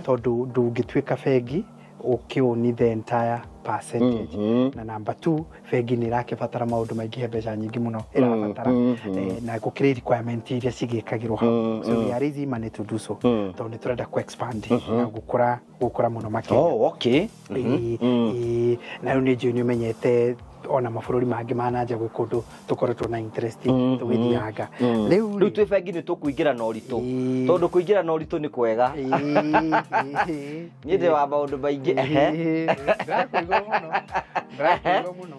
Tondũ ndũngĩtuĩka bengi ũkĩũni the entire percentage. Na number 2, bengi nĩ ĩrakĩbatara maũndũ maingĩ, he mbeca nyingĩ mũno ĩrabatara. Na gũkĩrĩ requirement iria cigĩkagĩrwo hau. So we are raising money to do so. Tondũ nĩ tũrenda kũ expand na gũkũra mũno makĩria. Oh, okay. Na rĩu nĩ njũĩ nĩ ũmenyete ona mabũrũri mangĩ ma nanja gwĩ kũndũ tũkoretwo na interest tũgĩthianga. Rĩu twĩ bengi nĩ tũkũingĩra na ũritũ. Tondũ kũingĩra na ũritũ nĩ kwega. Niĩ ndĩ wa maũndũ maingĩ. Ndĩrakũigua mũno. Ndĩrakũigua mũno.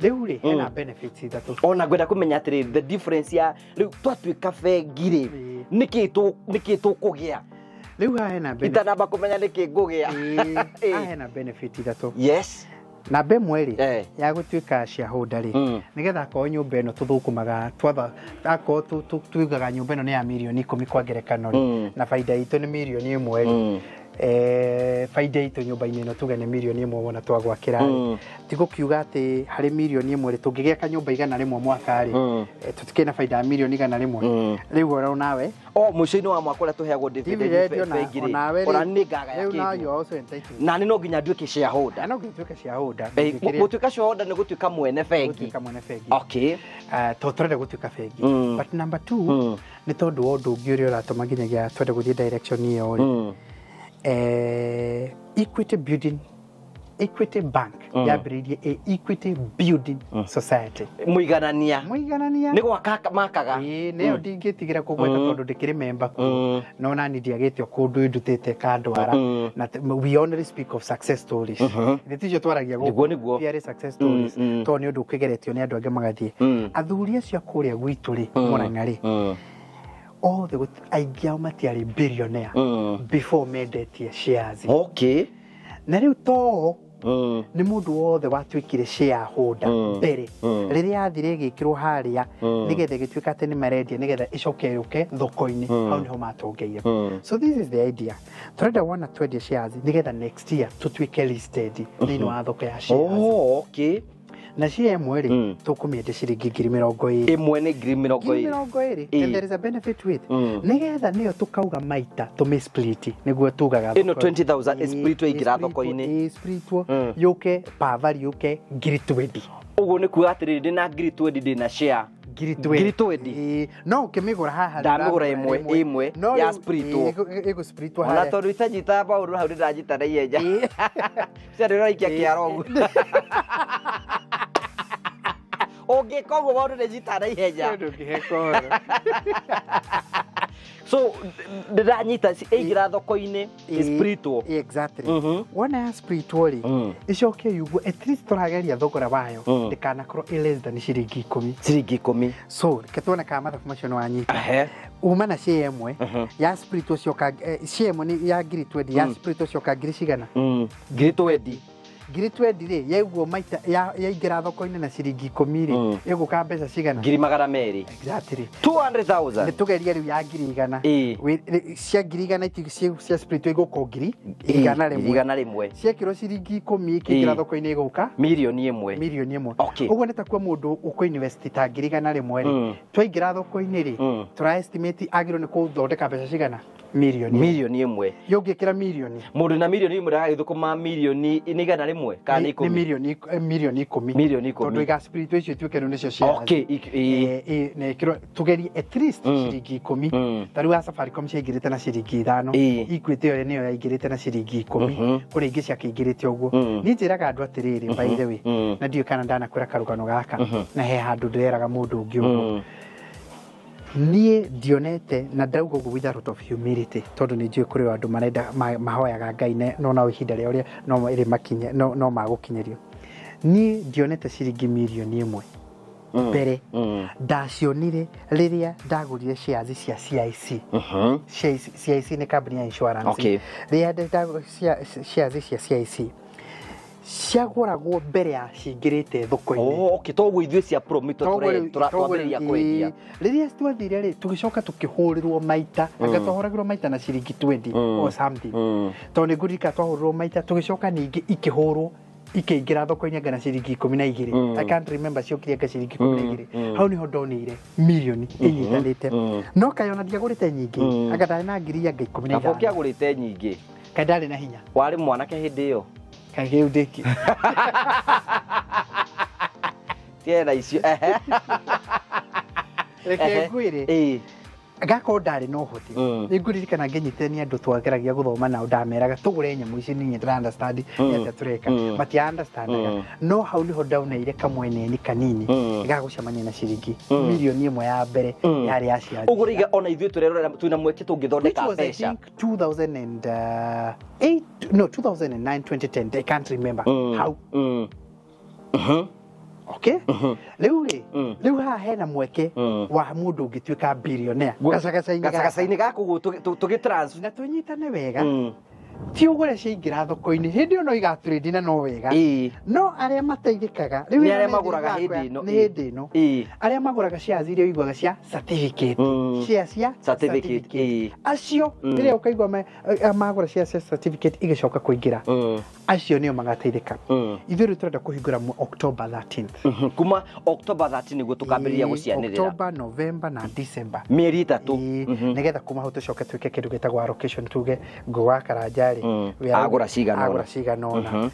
Rĩu rĩ, hena benefits ithatũ. Ona ngwenda kũmenya atĩrĩrĩ, the difference ya rĩu twatuĩka bengi rĩ, nĩkĩ tũkũgĩa? Rĩu haha hena benefit. Itanamba kũmenya nĩkĩ ngũgĩa. Haha hena benefit ithatũ. Yes. Namba ĩmwe rĩ, ya gũtuĩka shareholder rĩ, nĩgetha akorwo nyũmba ĩno tũthũkũmaga, twatha, akorwo tuigaga nyũmba ĩno nĩ ya mirioni 10 kwa ngerekano rĩ, na baida itũ nĩ mirioni 1 rĩ, Faida itũ nyũmba-inĩ ĩno tuge nĩ mirioni 1 wona twagwakĩra rĩ, ti gũkiuga atĩ harĩ mirioni 1 rĩ tũngĩgĩaka nyũmba 100 mwaka rĩ, tũtikĩrĩ na faida ya mirioni 100. Rĩu ora nawe o mũico-inĩ wa mwaka ũrĩa tũheagwo dividend bengi rĩ, ona nĩ ngagaya kĩndũ na nĩ no nginya nduĩke shareholder. No nginya nduĩke shareholder. Gũtuĩka shareholder nĩ gũtuĩka mwene bengi. Gũtuĩka mwene bengi. Okay. To tũrenda gũtuĩka bengi. But number 2 nĩ tondũ wa ũndũ ũngĩ ũrĩa ũratũma nginyagia twende gũthiĩ direction ĩyo rĩ, Equity Building, Equity Bank yambĩrĩirie Equity Building Society. Mũiganania. Mũiganania. Nĩ gwaka makaga. Ĩĩ nĩyo ndingĩtigĩra kũgweta tondũ ndĩkĩrĩ memba kuo. No nani ndiagĩte o kũndũ ndutĩte kandwara. Na we only speak of success stories. Nĩ ticio twaragia gũkũ. Nĩguo. Tiarĩ success stories. Tondũ nĩ ũndũ ũkĩgeretio nĩ andũ angĩ magathiĩ. Athuri acio kũrĩa gwitũ rĩ, Murang'a rĩ, othe aingĩ ao matiarĩ billionaire before mendetie shares. Okay. Na rĩu to nĩ mũndũ wothe watuĩkire shareholder mbere rĩrĩa yathire ĩgĩkĩrwo harĩa nĩgetha ĩgĩtuĩka atĩ nĩ marendia nĩgetha ĩcoke yũke thoko-inĩ, hau nĩho matongeire. So this is the idea. Tũrenda wona twendie shares nĩgetha next year tũtuĩke listed thĩinĩ wa thoko ya shares. Oh, okay. Na share ĩmwe rĩ tũkũmĩendia ciringi 20,000. Ĩmwe nĩ 20,000. 20,000. And there is a benefit to it. Nĩgetha nĩyo tũkauga maita tũmĩ split nĩguo tugaga ĩno 20,000 split ĩingĩra thoko-inĩ. Split yũke per value yũke 20,000. Ũguo nĩ kuga atĩrĩrĩ ndĩna 20,000 ndĩna share 20,000. No ũkĩmĩgũra haha ndamĩgũra ĩmwe ya splitwo. Ĩgũ splitwo harĩa. Ona tondũ itanjitaga maũndũ hau ndĩranjita na ihenya. Cia ndĩraikia kĩara ũguo. Ũngĩka ũguo maũndũ nĩ njitaga na ihenya. Ndũngĩheka. So ndĩranyita ĩingĩra thoko-inĩ ĩsplitwo. Exactly. Wona ya splitwo rĩ, ĩcoke yuguo at least tũrageria thogora wayo ndĩkanakorwo ĩ less than ciringi 10. Ciringi 10. So reke tuone kana mathabu macio nĩ wanyita. Uma na share ĩmwe ya splitwo cioka share ĩmwe nĩ ya 20,000 ya splitwo cioka ngiri cigana? 20,000. 20,000 rĩ yaiguo maita yaingĩra thoko-inĩ na ciringi 10 rĩ ĩgũka mbeca cigana? 200,000. Exactly. 200,000. Nĩ tũgerie rĩu ya 100,000. Cia 100,000 cia split igũka 100,000. 100,000. Ciekĩrwo ciringi 10 ikĩingĩra thoko-inĩ ĩgũka 1,000,000. 1,000,000. Okay. Ũguo nĩ ta kuo mũndũ ũkũ invest ta 100,000 rĩ, twaingĩra thoko-inĩ rĩ, tũra estimate agĩrĩirwo nĩ kũthondeka mbeca cigana? 1,000,000. Yũngĩkĩra mirioni. Mũndũ na 1,000,000 ndagagĩthũkũma 100,000 kana nĩ 10? Nĩ 10,000,000. 10,000,000. Tondũ iga split icio ituĩke rĩu nĩcio shares. Okay. Na ĩkĩrwo tũgerie at least ciringi 10. Ta rĩu ya Safaricom ciaingĩrĩte na ciringi 5. Equity ĩyo nĩyo yaingĩrĩte na ciringi 10. Kũrĩ ingĩ ciakĩingĩrĩte ũguo. Niĩ njĩraga andũ atĩrĩrĩ, by the way, na ndiũĩ kana ndanakwĩra karũgano gaka, na he handũ ndĩreraga mũndũ ũngĩ ũguo. Niĩ ndionete na ndauga ũguo with a lot of humility tondũ nĩ njũĩ kũrĩ andũ marenda mahoyaga Ngai no nao ihinda rĩao rĩa no ĩrĩ makinye no magũkinyĩrio. Niĩ ndionete ciringi 1,000,000 mbere ndacionire rĩrĩa ndagũrire shares cia CIC. CIC nĩ kambuni ya insurance. Okay. Rĩrĩa ndagũrire shares cia CIC ciagũragwo mbere ya cingĩrĩte thoko-inĩ. Oh, okay, toguo ithuĩ cia Promito twambĩrĩria kwendia. Rĩrĩa twathire rĩ, tũgĩcoka tũkĩhũrĩrwo maita, anga twahũragĩrwo maita na ciringi 20 or something. Tondũ nĩ ngũririkana twahũrĩrwo maita, tũgĩcoka ningĩ ikĩhũrwo ikĩingĩra thoko-inĩ anga na ciringi 12. I can't remember ciokire anga ciringi 12. Hau niho ndonire mirioni ĩnyitanĩte. No kaĩ ona ndiagũrĩte nyingĩ, anga ndarĩ na ngiri anga 15. Kaba ũkĩagũrĩte nyingĩ. Kaĩ ndarĩ na hinya. Warĩ mwanake hĩndĩ ĩyo. Kaĩ ndĩki. Tiera icio. Reke ngwĩre. Ngakorwo ndarĩ na ũhoti. Nĩ ngũririkana ngĩnyitithania andũ twageragia gũthoma nao ndameraga tũgũre nyamũ ici niĩ ndĩra understand nĩ atĩa tũreka. Matia understandaga. No hau nĩho ndaoneire kamweneni kanini ga gũcemania na ciringi 1,000,000 ya mbere yarĩ ya ciathi. Ũguo rĩiga ona ithuĩ tũrerorera twĩna mweke tũngĩthondeka mbeca. I think 2008 no 2009 2010 I can't remember how. Okay? Rĩu rĩ, rĩu haha hena mweke wa mũndũ ũngĩtuĩka billionaire. Gacagaca-inĩ gaka ũguo tũgĩ transfer na tũnyitane wega. Ti ũgũre ciaingĩra thoko-inĩ hĩndĩ ĩyo no igatrade na no wega. No arĩa mateithĩkaga rĩu nĩ arĩa magũraga hĩndĩ ĩno. Nĩ hĩndĩ ĩno. Arĩa magũraga shares iria ũiguaga cia certificate. Shares cia certificate. Acio rĩrĩa ũkaigua magũra shares cia certificate igĩcoka kũingĩra. Acio nĩo magateithĩka. Ithuĩ rĩu tũrenda kũhingũra October 13th. Kuma October 13 nĩguo tũkambĩrĩria gũcianĩrĩra. October, November na December. Mĩeri ĩtatũ. Nĩgetha kuma hau tũcoke twĩke kĩndũ gĩtagwo allocation tuge ngũ wa Karanja rĩ agũra cigana ũna, cigana ũna,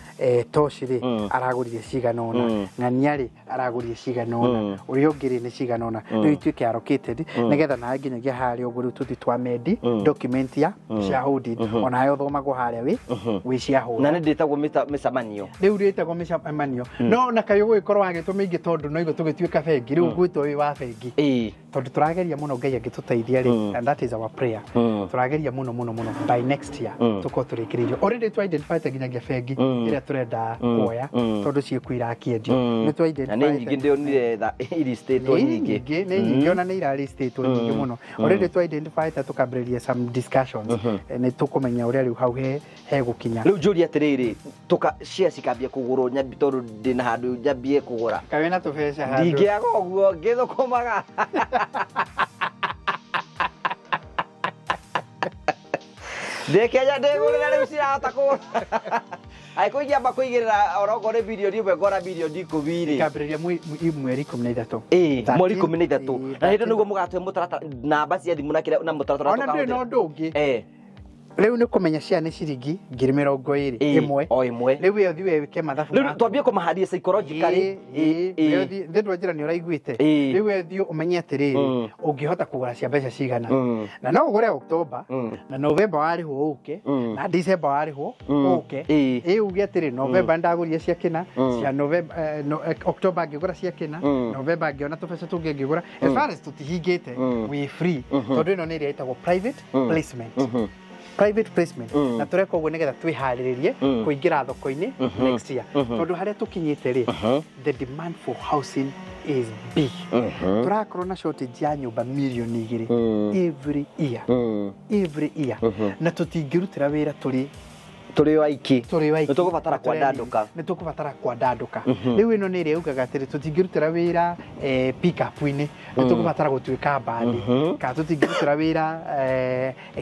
Toshi rĩ aragũrire cigana ũna, Ng'ania rĩ aragũrire cigana ũna, ũrĩa ũngĩ rĩ nĩ cigana ũna. Rĩu ituĩke allocated nĩgetha nawe nginyagia harĩa ũguo rĩu tũthiĩ twa mendi document ya shareholding ona nayo ũthomagwo harĩa wĩ shareholder. Na nĩ ndĩtagwo mĩcemanio. Rĩu rĩtagwo mĩcemanio. No na kaĩ ũgũgĩkorwo wagĩtwo mĩingĩ tondũ no igũ tũgĩtuĩka bengi rĩu gwĩtwo wĩ wa bengi. Tondũ tũrageria mũno Ngai angĩtũteithia rĩ, and that is our prayer. Tũrageria mũno mũno mũno by next year tũkorwo tũrĩkĩrĩirio. Already twa identify nginyagia bengi ĩrĩa tũrenda kuoya tondũ ciĩkuo irakĩendio. Nĩ twa identify. Na nĩ nyingĩ ndĩonire iristĩtwo nyingĩ. Nĩ nyingĩ ona nĩ iraristĩtwo nyingĩ mũno. Already twa identify ta tũkambĩrĩria some discussions. Nĩ tũkũmenya ũrĩa rĩu hau hegũkinya. Rĩu njũria atĩrĩrĩ, tũka shares cikambia kũgũrwo nyambi tondũ ndĩna handũ nyambie kũgũra. Kaĩ wĩna tũbeca handũ? Ndingĩaga ũguo ngĩthũkũmaga. Ndĩ Kenya ndĩgũrĩra rĩu cirahota kũgũra. Angĩkorwo ingĩamba kũigĩrĩra orokorwo nĩ birioni ĩmwe ngona birioni 10 rĩ. Ikambĩrĩria mweri 13. Ĩĩ, mweri 13. Na hĩndĩ nĩguo mũgatũhe mũtaratara namba cia thimũ na kĩrĩa na mũtaratara tũkahũthĩra. Ona ndũrĩ na ũndũ ũngĩ. Rĩu nĩ kũmenya share nĩ ciringi 20,000 ĩmwe. O ĩmwe. Rĩu ĩyo thiĩ wĩke mathabu. Rĩu twambie kũmaharia psychologically. Ĩyo thiĩ ndwajĩra nĩ ũraiguĩte. Rĩu ĩyo thiĩ ũmenye atĩrĩrĩ ũngĩhota kũgũra cia mbeca cigana. Na no ũgũre October na November warĩhwo ũke na December warĩhwo ũke. Ĩ uge atĩrĩ November ndagũrire cia kĩna cia November October ngĩgũra cia kĩna November ngĩona tũbeca tũngĩ ngĩgũra. As far as tũtihingĩte we free tondũ ĩno nĩ ĩrĩa ĩtagwo private placement. Private placement na tũreka ũguo nĩgetha twĩharĩrĩrie kũingĩra thoko-inĩ next year tondũ harĩa tũkinyĩte rĩ the demand for housing is big. Tũrakorwo na shortage ya nyũmba mirioni 2 every year. Every year. Na tũtingĩrutĩra wĩra tũrĩ waiki. Nĩ tũkũbatara kwandandũka. Nĩ tũkũbatara kwandandũka. Rĩu ĩno nĩ ĩrĩa ugaga atĩrĩ tũtingĩrutĩra wĩra pick-up-inĩ, nĩ tũkũbatara gũtuĩka mbathi, kana tũtingĩrutĩra wĩra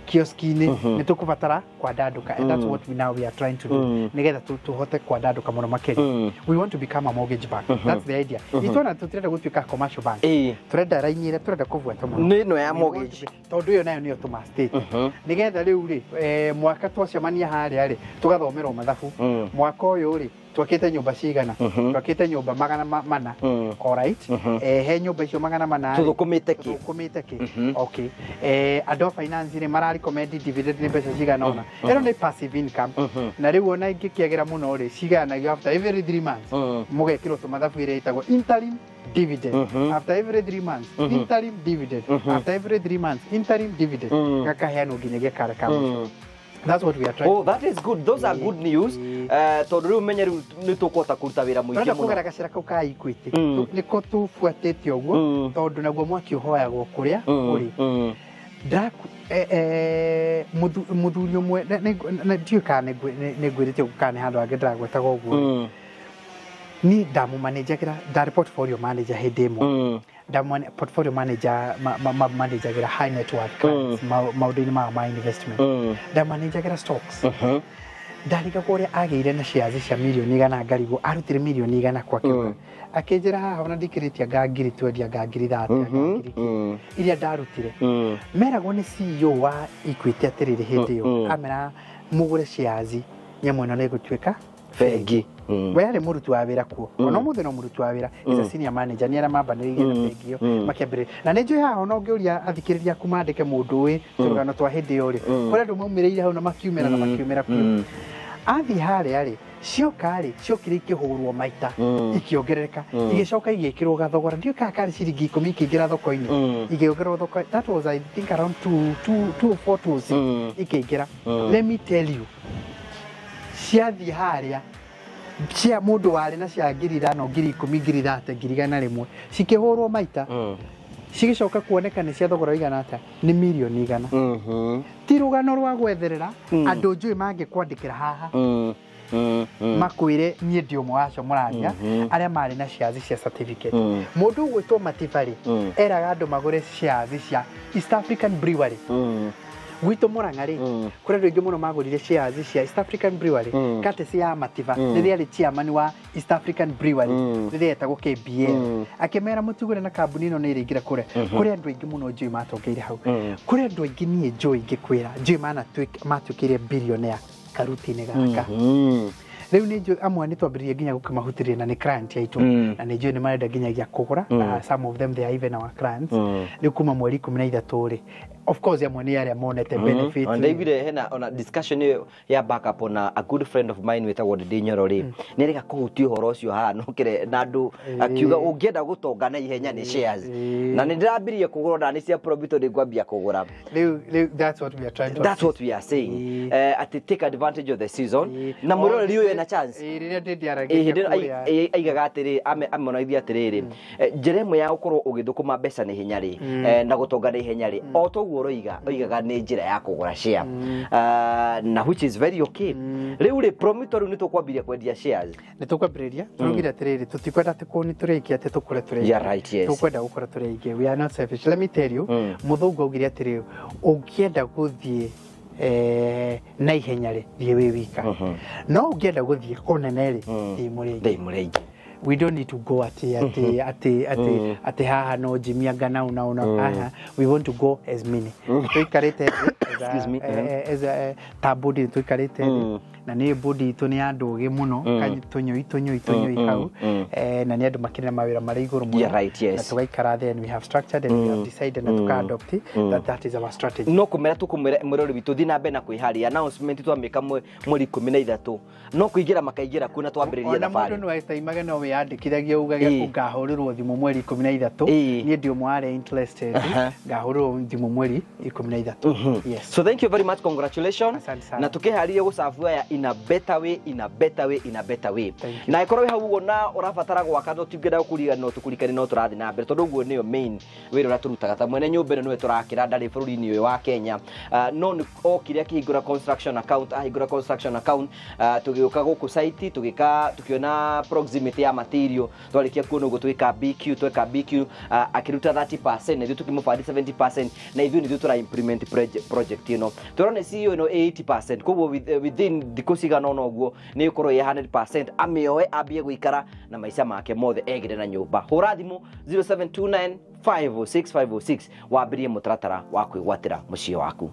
kioski-inĩ, nĩ tũkũbatara kwandandũka. And that's what we now we are trying to do. Nĩgetha tũhote kwandandũka mũno makĩria. We want to become a mortgage bank. That's the idea. Itwana tũtirenda gũtuĩka commercial bank. Tũrenda raini ĩrĩa tũrenda kũbuata mũno. Nĩ ĩno ya mortgage. Tondũ ĩyo nayo nĩyo tũma state. Nĩgetha rĩu rĩ mwaka twacemania harĩa rĩ tũgathomerwo mathabu. Mwaka ũyũ rĩ twakĩte nyũmba cigana, twakĩte nyũmba 400. Alright. He nyũmba icio 400 tũthũkũmĩte kĩ? Tũthũkũmĩte kĩ? Okay. Andũ a finance rĩ mara recommend dividend nĩ mbeca cigana ũna. Ĩno nĩ passive income. Na rĩu ona ingĩkĩagĩra mũno rĩ cigayanagio after every 3 months. Mũgekĩrwo tũmathabu ĩrĩa ĩtagwo interim dividend. After every 3 months, interim dividend. After every 3 months, interim dividend. Gakaheanwo nginyagia kara ka mũico. That's what we are trying. Oh, that is good. Those are good news. Tondũ rĩu menye rĩu nĩ tũkũhota kũruta wĩra mũingĩ mũno. Tũrenda kũgera gacĩra kau ka Equity. Nĩko tũbuatĩte ũguo tondũ naguo mwaki ũhoyagwo kũrĩa ũrĩ. Mũthuri ũmwe ndiũĩ kana nĩ ngwĩrĩte ũguo kana nĩ handũ hangĩ ndĩragwetaga ũguo. Niĩ ndamũmanĩnjagĩra, ndarĩ portfolio manager hĩndĩ ĩmwe. Portfolio manager manager high net worth clients maũndũ-inĩ mao ma investment. Ndamanĩnjagĩra stocks. Ndarigagwo ũrĩa agĩire na shares cia mirioni 100 ngarigwo arutire mirioni 100 kwake. Akĩnjĩra haha ona ndikĩrĩtie anga ngiri 20 anga ngiri 30 anga ngiri iria ndarutire. Meragwo nĩ CEO wa Equity atĩrĩrĩ hĩndĩ ĩyo amera mũgũre shares nyamũ ĩno nĩ ĩgũtuĩka bengi. We arĩ mũruti wa wĩra kuo. Ona ũmũthĩ no mũruti wa wĩra, is a senior manager, nĩ arĩa mambanĩrĩirie na bengi ĩyo makĩambĩrĩria. Na nĩ njũĩ haha ona ũngĩũria athikĩrĩria aku mandĩke mũndũ ũĩ tũrũgano twa hĩndĩ ĩyo rĩ, kũrĩ andũ maumĩrĩire hau na makiumĩra na makiumĩra biũ. Athiĩ harĩa rĩ, cioka rĩ, ciokire ikĩhũrwo maita, ikĩongerereka, igĩcoka igĩkĩrwo gathogora. Ndiũĩ kana karĩ ciringi 10 ikĩingĩra thoko-inĩ, ikĩongererwo thoko. That was I think around 2 2 2 4 2 6 ikĩingĩra. Let me tell you, ciathiĩ harĩa cia mũndũ warĩ na cia ngiri 5, ngiri 10, ngiri 30, ngiri 100 cikĩhũrwo maita. Cigicoka kuoneka nĩ cia thogora igana atĩa? Nĩ mirioni 100. Ti rũgano rwa gwetherera andũ njũĩ mangĩkwandĩkĩra haha. Makwĩre niĩ ndi ũmwe wacio mũraria arĩa marĩ na shares cia certificate. Mũndũ ũgwĩtwo Matiba-rĩ, eraga andũ magũre shares cia East African Brewery. Gwitũ Murang'a rĩ, kũrĩ andũ aingĩ mũno magũrire shares cia East African Brewery, courtesy ya Matiba, rĩrĩa arĩ chairman wa East African Brewery, rĩrĩa etagwo KBL. Akĩmera mũtigũre na kambuni ĩno nĩ ĩrĩingĩra kũrĩa. Kũrĩ andũ aingĩ mũno njũĩ matongeire hau. Kũrĩ andũ aingĩ niĩ njũĩ ingĩkwĩra, njũĩ matuĩkire billionaire karuti-inĩ gaka. Rĩu nĩ njũĩ amwe nĩ twambĩrĩria nginya gũkĩmahutĩria na nĩ client aitũ, na nĩ njũĩ nĩ marenda nginyagia kũgũra. Some of them they are even our clients. Rĩu kuma mweri 13 rĩ, of course amwe nĩ arĩa monete benefit. Ndaiguire hena ona discussion ĩyo ya backup ona a good friend of mine wĩtagwo Ndindi Nyoro rĩ, nĩ arega kũhutia ũhoro ũcio haha nokĩre na andũ akiuga ũngĩenda gũtonga na ihenya nĩ shares. Na nĩ ndĩrambirie kũgũra na nĩ cia Promito nĩ ngwambia kũgũra. Rĩu that's what we are trying to That's what we are saying. Ati take advantage of the season. Na mũroreri ũyũ ena chance. Rĩrĩa Ndindi aragĩria kũrĩa aigaga atĩrĩ, amonaithia atĩrĩrĩ, njĩra ĩmwe ya gũkorwo ũgĩthũkũma mbeca na ihenya rĩ, na gũtonga na ihenya rĩ, o toguo ũroiga, oigaga nĩ njĩra ya kũgũra share. Na which is very okay. Rĩu rĩ, Promito rĩu nĩ tũkwambiria kwendia shares. Nĩ tũkwambĩrĩria, tũraugire atĩrĩrĩ, tũtikwenda atĩ kũni tũrĩ aingĩ atĩ tũkũre tũrĩ aingĩ. Yeah, right, yes. Tũkwenda gũkũra tũrĩ aingĩ. We are not selfish. Let me tell you, mũthũngũ augire atĩrĩrĩ, ũngĩenda gũthiĩ na ihenya rĩ, thiĩ wĩ wika. No ũngĩenda gũthiĩ kũnene rĩ, thiĩ mũrĩ aingĩ. Thiĩ mũrĩ aingĩ. We don't need to go ati ati ati ati ati haha no Jimmy anga nau nau na haha. We want to go as many. Tuikarĩte thĩ Excuse me. As a ta body tuikarĩte thĩ, na nĩ body itũ nĩ andũ ogĩ mũno, tũnyui tũnyui tũnyui hau, na nĩ andũ makĩrĩ na mawĩra marĩ igũrũ mũno. Yeah, right, yes. Na tũgaikara thĩ and we have structured and we have decided na tũka adopt that that is our strategy. No kũmera tũkũmwĩra mwĩrori witũ thiĩ na mbere na kwĩharĩria. Announcement twamĩka mweri 13, no kũingĩra makaingĩra kuo na twambĩrĩrie Ona thabarĩ. mũndũ no etaimage no wĩyandĩkithagia ugage ũngahũrĩrwo thimũ mweri 13. Niĩ ndi ũmwe warĩa interested, ngahũrĩrwo thimũ mweri 13. Yes. So thank you very much, congratulations. Asante sana. Na tukiharĩrie gũcabu aya in a better way, in a better way, in a better way. Thank you. Na ĩkorwo wĩ hau ũguo na ũrabatara gwaka no tũngĩenda gũkũririkania no tũkũririkanie no tũrathiĩ na mbere tondũ ũguo nĩyo main wĩra ũrĩa tũrutaga. Ta mwene nyũmba ĩno nĩwe tũrakĩra, ndarĩ bũrũri-inĩ ũyũ wa Kenya. No nĩ okire akĩhingũra construction account, ahingũra construction account, tũgĩũka gũkũ site, tũgĩka tũkĩona proximity ya material, twarĩkia kuona ũguo tũgĩka BQ, tweka BQ, akĩruta 30% na ithuĩ tũkĩmũbandi 70% na ithuĩ nithuĩ tũra implement project ĩno. Tũrona CEO ĩno 80%, koguo within thikũ cigana ũna ũguo nĩ ĩgũkorwo ĩ 100%, amĩoe ambie gũikara na maica make mothe egĩre na nyũmba. Hũra thimũ 0729 506 506 wambĩrĩrie mũtaratara wa kwĩgwatĩra mũciĩ waku.